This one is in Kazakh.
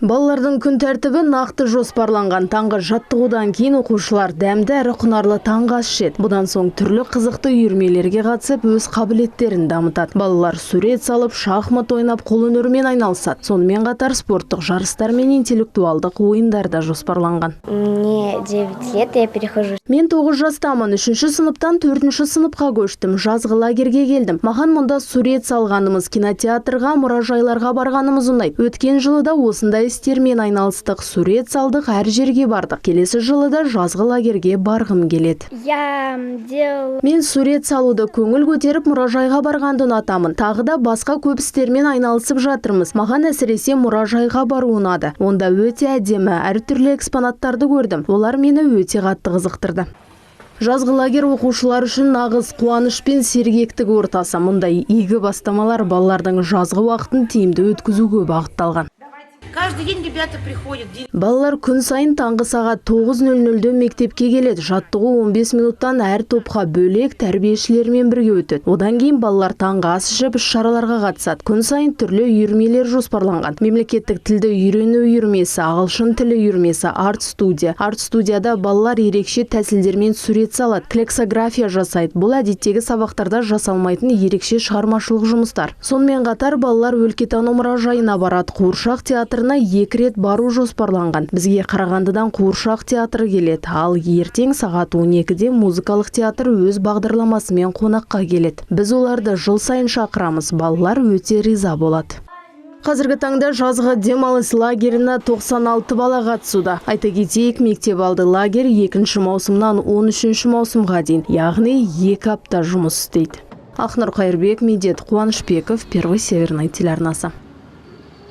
Балалардың күн тәртібі нақты жоспарланған. Таңғы жаттығудан кейін оқушылар дәмді әрі құнарлы таңғы ас ішеді. Бұдан соң түрлі қызықты үйірмелерге қатысып, өз қабілеттерін дамытады. Балалар сурет салып, шахмат ойнап, қолөнермен айналысады. Сонымен қатар спорттық жарыстар мен интеллектуалдық ойындар да жоспарланған. Мне 9 лет, я перехожу Мен 9 жастамын, үшінші сыныптан төртінші сыныпқа көштім. Жазғы лагерьге келдім. Маған мұнда сурет салғанымыз, кинотеатрға, мұражайларға барғанымыз ұнайды. Өткен жылы да осындай істермен айналыстық, сурет салдық, әр жерге бардық. Келесі жылы да жазғы лагерьге барғым келеді. Я делала Мен сурет салуды, көңіл көтеріп, мұражайға барғанды ұнатамын. Тағы да басқа көп істермен айналысып жатырмыз. Маған әсіресе мұражайға бару ұнады. Онда өте әдемі, әртүрлі экспонаттарды көрдім. Олар мені өте қатты қызықтырды. Жазғы лагерь оқушылар үшін нағыз қуаныш пен сергектік ортасы. Мұндай игі бастамалар балалардың жазғы уақытын тиімді өткізуге бағытталған. Каждый день ребята приходят. Балалар күн сайын таңғы сағат 9:00-де мектепке келеді. Жаттығу 15 минуттан әр топқа бөлек тәрбиешілермен бірге өтеді. Одан кейін балалар таңғы ас ішіп, іс-шараларға қатысады. Күн сайын түрлі үйірмелер жоспарланған. Мемлекеттік тілді үйрену үйірмесі, ағылшын тілі үйірмесі, арт студия. Арт студияда балалар ерекше тәсілдермен сурет салады, клексография жасайды. Бұл әдеттегі сабақтарда жасалмайтын ерекше шығармашылық жұмыстар. Сонымен қатар балалар өлкетану мұражайына барады. Қуыршақ театрына екі рет бару жоспарланған. Бізге Қарағандыдан қуыршақ театры келеді. Ал ертең сағат 12-де музыкалық театр өз бағдарламасымен қонаққа келеді. Біз оларды жыл сайын шақырамыз. Балалар өте риза болады. Қазіргі таңда жазғы демалыс лагеріне 96 бала қатысуда. Айта кетейік, мектеп алды лагерь 2 маусымнан 13 маусымға дейін, яғни 2 апта жұмыс істейді. Ақнұр Қайырбек, Медет Қуанышбеков, Первый Северный телеарнасы.